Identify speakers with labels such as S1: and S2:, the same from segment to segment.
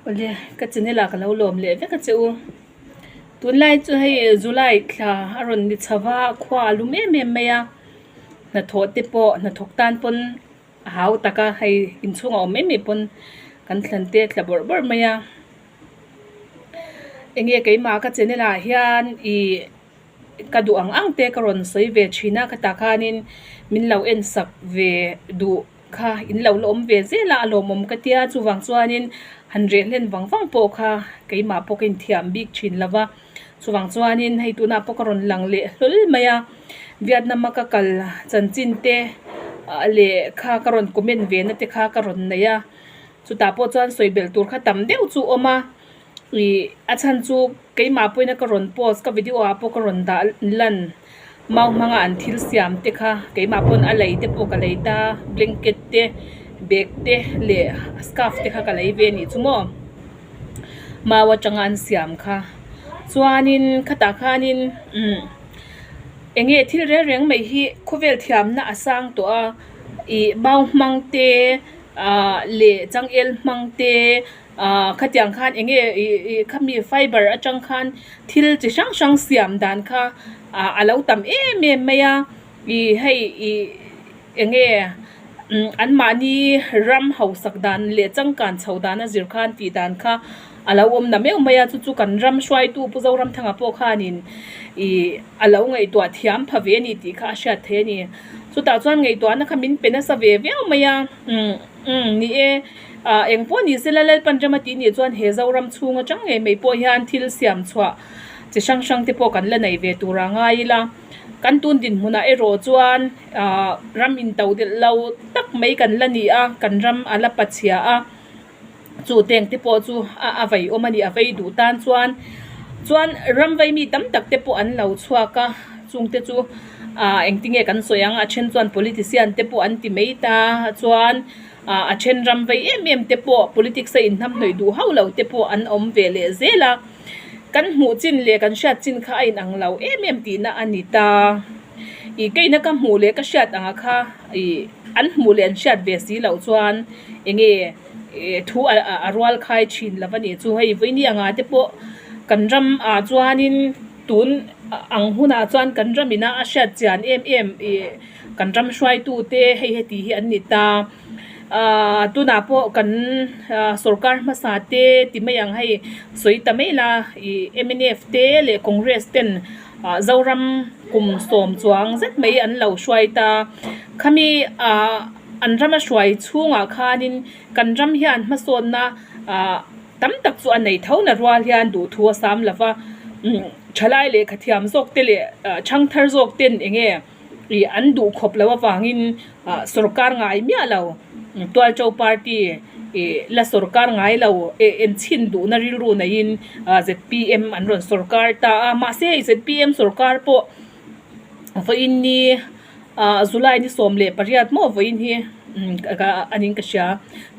S1: Awle ka channel ah ka lo lawm leh vek a che u. Tunlai chu hei July thla a rawn ni chho va khua a lum em em mai a hnathawh te pawh hnathawk tan pawn a hau tak a hei inchhung a awm mai mai pawn kan thlan te a tla bawrh bawrh mai a enge keimah ka channel ah hian ih ka duh ang ang te ka rawn sawi ve thin a khatah khanin min lo en sak ve duh. Kha in lo la awm ve zel a, a lawmawm ka tia chuvang chuanin han reh hlen vang vang pawh kha keimah pawh ka inthiam bik thin lo va, chuvang chuanin hei tunah pawh ka rawn lang leh hlawl mai a, Vietnam a ka kal chanchin te leh kha ka rawn comment ve na te kha ka rawn nei a, chutah pawh chuan sawi belh tur kha tam deuh chu a awm a. Ih a chhan chu keimah pawhin a ka rawn post ka video ah pawh ka rawn dah lan mau hmanga an thil siam te kha keimah pawn a lei te pawh ka lei ta blanket te bag te leh scarf te kha ka lei ve anih chu maw mau atanga an siam kha chuanin khatah khanin umm eng nge thil reng reng mai hi khawvel thiamna a sang tawh a ih mau hmang te ah leh changel hmang te. Ahh khatiang khan eng nge ih ih khami fiber atang khan thil chi hrang hrang siam dan kha ah a lo tam em em mai a ih hei ih eng nge umm anmahni ram hausak dan leh changkan chho dan a zir khan tih dan kha a lo awm na meuh mai a chu chu kan ram hruaitu Pu Zoramthanga pawh khanin ih a lo ngaihtuah thiam pha ve a ni tih kha a hriat theih a ni chutah chuan ngaihtuahna kha min pe nasa ve viau mai a umm umm ni e. Ah eng pawh ni sela Lalpan rama tih nih chuan he Zoram chhung atang ngei mai pawh hian thil siam chhuah chi hrang hrang te pawh kan la nei ve tur a ngai ila. Kan tun dinhmunah erawh chuan ah ram in to delh lo tak mai kan la ni a, kan ram a la pachhia a, chu teng te pawh chu a a vei awm a ni, a vei duh tan chuan chuan ram vei mi tam tak te pawh an lo chhuak a, chung te chu ah engtinge kan sawi ang a then chuan politician te pawh an ti mai ta chuan. Ah a then ram vei em em te pawh politics a inhnamhnawih duh hauh lo te pawh an awm ve leh zel a, kan hmuh chin leh kan hriat chin kha a inang lo em em tihna a ni ta. Ih keina ka hmuh leh ka hriat anga kha ih an hmuh leh an hriat ve si loh chuan eng nge ih thu a rual khai thin lo a nih chu hei vawiini anga te pawh kan ram ah chuanin tun ang hunah chuan kan ram ina a hriat chian em em ih. Kan ram hruaitute hei heti hi an ni ta. Ahh tunah pawh kan sorkar hmasa te ti mai ang hei sawi ta mai la ih mnf te leh congress ten ah Zoram kum sawm chuang zet mai an lo hruai ta. Khami ah an rama hruai chhungah khanin kan ram hian hmasawnna ah tam tak chu a nei tho na rual hian duhthu a sam lo va. Thalai lehkha thiam zawk te leh thangthar zawk ten eng nge. Ih an duh khawp loh avangin ah sorkar ngai miah lo Tualcho party ih la sorkar ngai lo eh enchhin duhna rilru neiin ah zpm an rawn sorkar ta a mahse hei zpm sorkar pawh vawiin ni ah July ni 18 maw vawiin hi umm a niin ka hria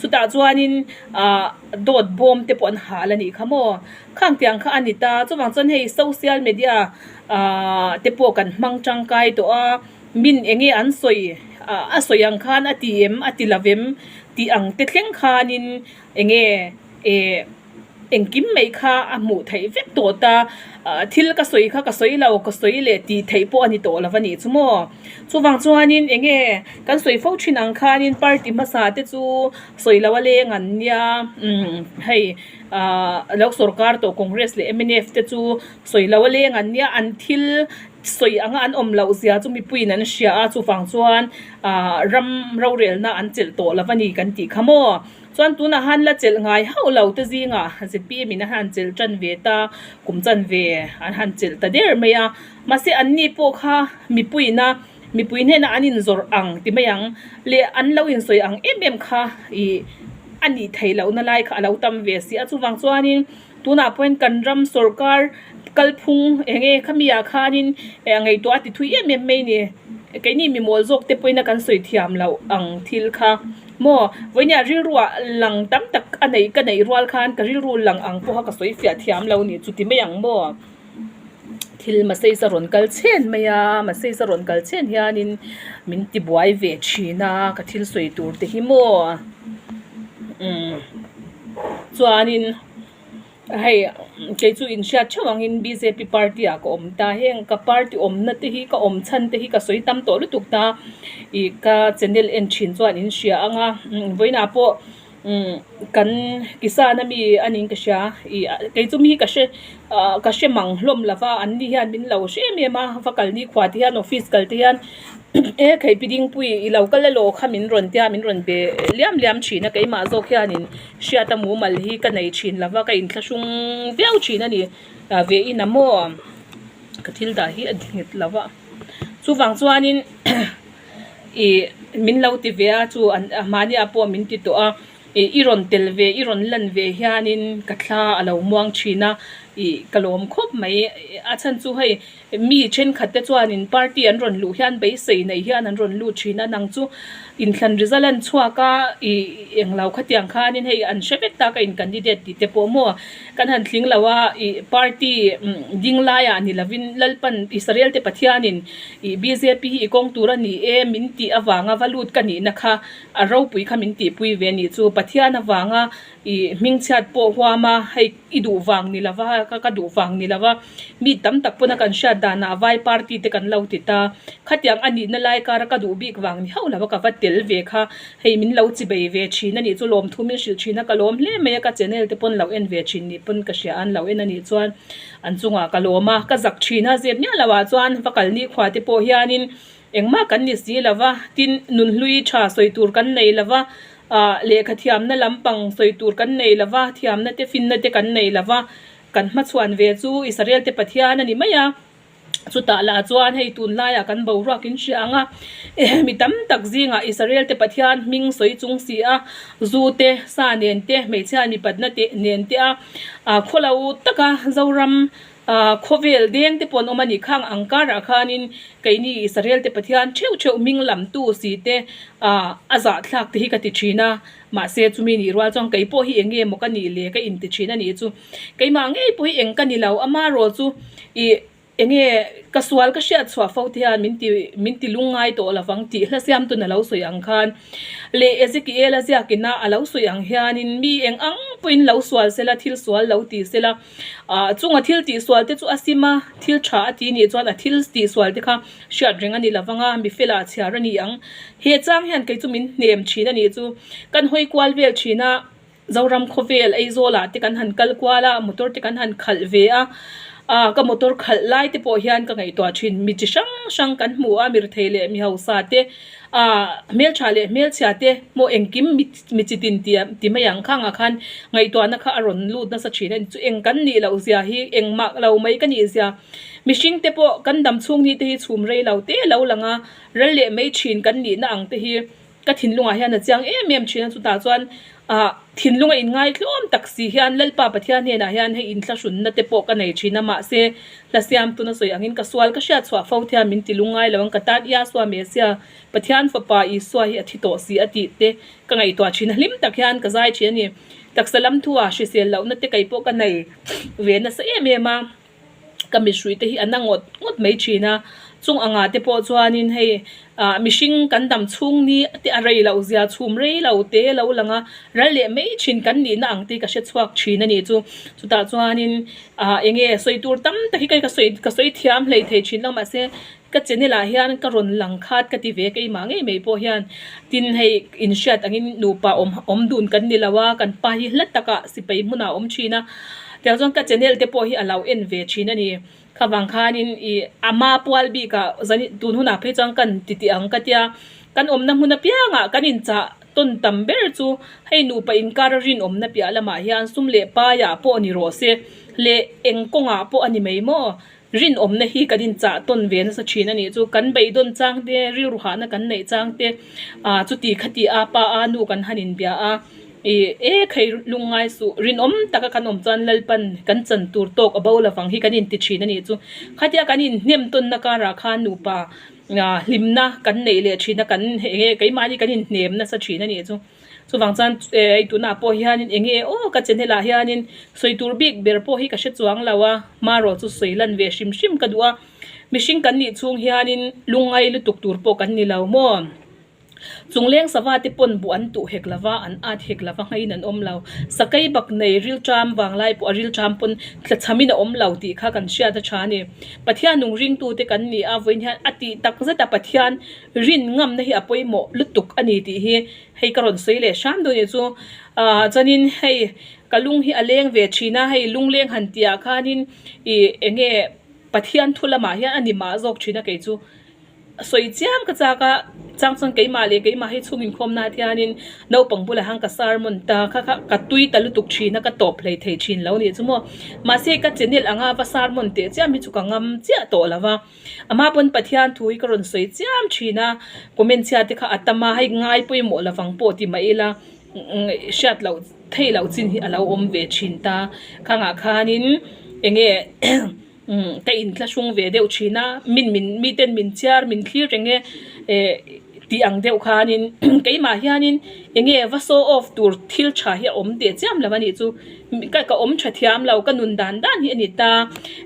S1: chutah chuanin ah dawt bawm te pawh an hal a nih kha maw. Khang tiang kha a ni ta, chuvang chuan hei social media ahh te pawh kan hmang tangkai tawh a, min eng nge an sawi ah a sawi ang khan a ti em a ti lo em tih ang te thleng khanin eng nge eh engkim mai kha a hmuh theih vek tawh ta, ah thil ka sawi kha ka sawi lo ka sawi leh tih theih pawh a ni tawh lo a nih chu maw. Chuvang chuanin eng nge kan sawi fo thin ang khanin party hmasa te chu sawi lo a leng an nia umm hei. Ahh lo sorkar tawh Congress leh mnf te chu sawi lo a leng an nia an thil sawi anga an awm loh zia chu mipuiin an hria a chuvang chuan ahh ram rorelna an chelh tawh lo a ni kan tih kha maw chuan tunah han la chelh ngai hauh lo te zingah zpm in a han chelh tan ve ta kum chan ve an han chelh ta der mai a mahse an ni pawh kha mipuiin a mipui hnenah an inzawrh ang ti mai ang leh an lo insawi ang em em kha ih a nih theih lohna lai kha a lo tam ve si a chuvang chuanin tunah pawhin kan ram sorkar kalphung eng nge khami ah khanin eh ngaihtuah a ti thui em em mai a ni keini mi mawl zawk te pawhin a kan sawi thiam loh ang thil kha maw vawinia rilru ah lang tam tak a neih ka neih rual khan ka rilru lang ang pawha ka sawi fiah thiam lo a nih chu ti mai ang maw. Thil message a rawn kal chhen mai a message a rawn kal chhen hianin min ti buai ve thin a ka thil sawi tur te hi maw umm. Chuanin hei kei chu inhriat theuh angin bjp party ah ka awm ta heng ka party awmna te hi ka awm chhan te hi ka sawi tam tawh lutuk ta ih ka channel en thin chuan in hria ang a vawiinah pawh umm kan kisan ami a niin ka hria ih kei chu mi hi ka hre ah ka hre mang hlawm lo va an ni hian min lo hre em em a va kal ni khua te hian office kal te hian e kheipi dingpui i lo kal elaw kha min rawn tia min rawn be liam liam thin a keimah zawk hianin hriat a mumal hi ka nei thin lo va ka inthlahrung viau thin a ni ah ve in a maw ka thil dah hi a nghet lo va chuvang chuanin Ih min lo ti ve a chu an mahniah pawh min ti tawh a ih i rawn tel ve i rawn lan ve hianin ka thla a lo muang thin a ih ka lawm khawp mai a chhan chu hei mi thenkhat te chuanin party an rawn luh hian beisei nei hian an rawn lut thin a nang chu inthlan result an chhuak a ih englo khatiang khanin hei an hre vek ta ka in candidate tih te pawh maw kan han tling lo a ih party ding laiah ni lovin Lalpan Israel te Pathianin Ih bjp hi i kawng tur a ni e min tih avanga va lut ka nihna kha a ropui kha min tihpui ve a nih chu. Pathian avanga ih hmingchhiat pawh huam a, hei i duh vang ni lova ka ka duh vang ni lova mi tam tak pawna kan hriat danah vai party te kan lo ti ta. Khatiang a nihna lai kara ka duh bik vang ni hauh lova ka va tel ve kha hei min lo chibei ve thin a nih chu lawmthu min hrilh thin a ka lawm hle mai a ka channel te pawn lo en ve thin nih pawn ka hria a an lo en a nih chuan. An chungah ka lawm a, ka zak thin a, zep miah loh ah chuan va kal ni khua te pawh hianin engmah kan ni si lo va, tin nunhlui tha sawi tur kan nei lo va, ah lehkha thiamna lampang sawi tur kan nei lo va, thiamna te finna te kan nei lo va, kan hmachhuan ve chu Israel te Pathian a ni mai a, chutah lah chuan hei tunlaiah kan boruak in hria ang a, mi tam tak zingah Israel te Pathian hming sawi chung si a, zu te, sa nen te, hmeichhia mipatna te nen te a. Ah khawlo taka Zoram ah khawvel deng te pawh an awm a nih khang ang karah khanin keini Israel te Pathian theuh theuh hming lamtu si te ah a zahthlak te hi ka ti thin a, mahse chumi nih rual chuan kei pawh hi eng nge maw ka nih le ka inti thin a nih chu keimah ngei pawh hi eng ka ni lo amarawh chu ih Enge ka sual ka hriat chhuah fo te hian min ti min ti lungngai tawh lovang tih hla siamtun a lo sawi ang khan leh Ezekiel a ziakina a lo sawi ang hianin mi eng ang pawhin lo sual sela thil sual lo ti sela ah chunga thil tih sual te chu a sim a thil tha a ti nih chuan a thil tih sual te kha hriat reng a ni lovang a mi fela chhiar a ni ang he chang hian kei chu min hnem thin a nih chu kan hawi kual vel thin a. Zoram khawvel Aizawl ah te kan han kal kual a, motor te kan han khalh ve a, ah ka motor khalh lai te pawh hian ka ngaihtuah thin mi chi hrang hrang kan hmu a, mirthei leh mi hausa te ah hmeltha leh hmelchhia te maw engkim mi mi chi tin tih ti mai ang khangah khan ngaihtuahna kha a rawn lut nasa thin a ni chu eng kan nih loh zia hi engmah lo mai ka nih zia mihring te pawh kan dam chhung ni te hi chhum rei lo te lo lang a, ral leh mai thin kan nihna ang te hi. Ka thinlungah hian a chiang em em thin a, chutah chuan ah thinlunga inngai tlawm tak si hian Lalpa Pathian hnenah hian hei inthlahrunna te pawh ka nei thin a, mahse hla siam tuna sawi angin ka sual ka hriat chhuah fo thiam min ti lungngai lo ang ka tan Iasua Mesia Pathian fapa Isua hi a thi tawh si a tih te ka ngaihtuah thin a, hlim tak hian ka zai thin a ni. Taksa lam thu ah hrisel lohna te kei pawh ka nei ve nasa em em a. ka mihruih te hi a na ngawt ngawt mai thin a chung angah te pawh chuanin hei ah mihring kan dam chhung ni te a rei loh zia chhum rei lo te lo lang a ral leh mai thin kan nihna ang te hi ka hre chhuak thin a ni chu chutah chuanin ah eng nge sawi tur tam tak hi ka sawi ka sawi thiam hlei thei thin lo mahse ka channel ah hian ka rawn lang khat ka ti ve keimah ngei mai pawh hian tin hei inhriat angin nupa awm awm dun kan ni lo a kan pa hi hla takah sipai hmunah a awm thin a tiang chuan ka channel te pawh hi a lo en ve thin a ni khavang khanin ih a ma pual bikah zan tun hunah phei chuan kan ti tih ang ka tia kan awmna hmun apiangah kan inchah tawn tam ber chu hei nupa inkar a rinawmna piah lamah hian sum leh paiah pawh ni rawh se leh eng kawngah pawh a ni mai maw. Rinawmna hi kan inchah tawn ve nasa thin a nih chu. Kan beidawn chang te, rilru hahna kan neih chang te, ah chuti khati a pa a nu kan han inbia a, ih e khei lungngai suh rinawm taka kan awm chuan Lalpan kan chan tur tawk a bo lovang hi kan inti thin a nih chu. Khatia kan inhnem tawnna karah khan nupa hlimna kan neih leh thin a, kan eng nge keimahni kan inhnem nasa thin a nih chu. Chuvang chuan hei tunah pawh hianin eng nge aw ka channel ah hianin sawi tur bik ber pawh hi ka hre chuang lo a, hmarawh chu sawi lan ve hrim hrim ka duh a, mihring kan nih chhung hianin lungngai lutuk tur pawh kan ni lo maw? Chungleng sava te pawn buh an tuh hek lova, an at hek lova ngaiin an awm lo. Sakei bak nei rilṭam vanglai pawh a rilṭam pawn tlachamin a awm lo tih kha kan hriat a ṭha a ni. Pathian nung ringtute kan ni a, vawiin hian a tih tak zet a Pathian rin ngamna hi a pawimawh lutuk a ni tih hi hei ka rawn sawi leh hram dawn a ni chu. Aaa chuanin hei ka lung hi a leng ve thin a, hei lungleng han tihah khanin ih eng nge Pathian thu lamah hian a ni mah zawk thin a kei chu. Sawi chiam ka chak a, chang chuan keimah leh keimah hi chhung inkhawmna ah hianin naupang bulah hian ka sermon ta kha kha ka tui ta lutuk thin a, ka tawp hlei thei thin lo nih chu maw. Mahse ka channel anga va sermon teh chiam hi chu ka ngam chiah tawh lo va, amah pawn Pathian thu hi ka rawn sawi chiam thin a, comment chhia te kha a tam a, hei ngai pawimawh lovang pawh ti mah ila hriat loh theih loh chin hi a lo awm ve thin ta, khangah khanin eng nge. Umm ka inthlahrung ve deuh thin a, min min miten min chiar min thlir reng e eh tih ang deuh khanin keimah hianin eng nge va show off tur thil tha hi a awm teh chiam lo a nih chu ka ka awm tha thiam lo ka nun dan dan hi a ni ta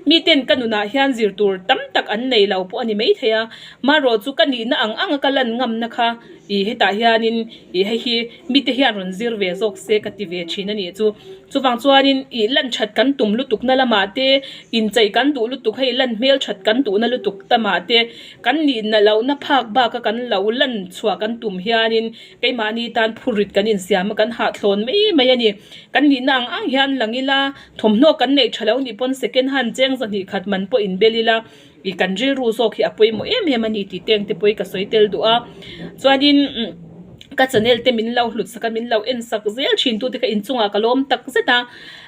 S1: miten ka nunah hian zir tur tam tak an nei lo pawh a ni maithei a marawh chu ka nihna ang ang a ka lan ngamna kha ih hetah hianin ih hei hi mite hian rawn zir ve zawk se ka ti ve thin a nih chu. Chuvang chuanin ih lan that kan tum lutuk na lamah te, inchei kan duh lutuk hei lan hmel that kan duhna lutuk tamah te, kan nihna lohna phak baka kan lo lan chhuah kan tum hianin keimahni tan phurrit kan insiam a, kan hahthlawn mai mai a ni. Kan nihna ang ang hian lang ila, thawmhnaw kan neih tha lo nih pawn second hand cheng zahnih khat man pawh inbel ila, ih kan rilru zawk hi a pawimawh em em a ni tih teng te pawh hi ka sawi tel duh a chuanin ka channel te min lo hlut sak a min lo en sak zel thin tu te kha inchungah ka lawm tak zet a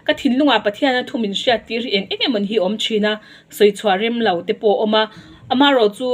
S1: ka thinlungah Pathian a thu min hriat tir hi eng eng emaw hi a awm thin a sawi chhuah rem lo te pawh a awm a amaherawh chu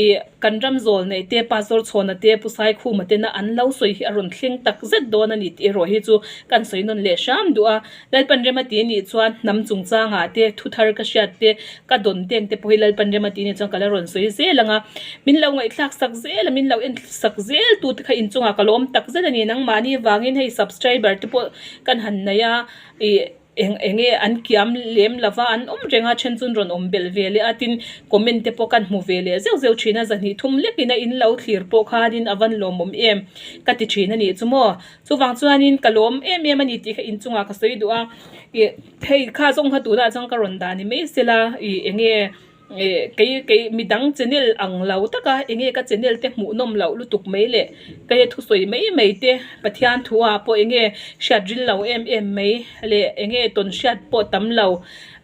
S1: ih kan ram zawl neih te pastor chhawna te pu Saikhuma tena an lo sawi hi a rawn thleng tak zet dawn a ni tih erawh hi chu kan sawi nawn leh hram duh a. Lalpan rem a ti anih chuan hnam chungchangah te, thu thar ka hriat te, ka dawn teng te pawh hi Lalpan rem a ti anih chuan ka la rawn sawi zel ang a. Min lo ngaihthlak sak zel a, min lo en sak zel tu te kha inchungah ka lawm tak zet a ni. Nangmahni vangin hei subscriber te pawh kan han nei a, ih eng eng nge an kiam lem lova an awm reng a, then chu an rawn awm belh ve leh a, tin comment te pawh kan hmu ve leh zeuh zeuh thin a, zahnih thum lekin a in lo thlir pawh khanin a van lawmawm em ka ti thin a nih chu maw. Chuvang chuanin ka lawm em em a ni tih kha inchungah ka sawi duh a, ih hei kha zawng kha tunah chuan ka rawn dah ni mai sela ih eng nge ih kei kei midang channel ang lo taka eng nge ka channel te hmuh nawm loh lutuk mai leh kei thusawi mai mai te Pathian thu ah pawh eng nge hriat ril lo em em mai leh eng nge tawn hriat pawh tam lo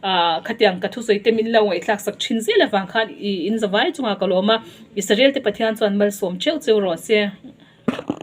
S1: ah khatiang ka thusawi te min lo ngaihthlak sak thin zel avang khan ih in zavai chungah ka lawm a, Israel te Pathian chuan malsawm theuh cheu rawh se.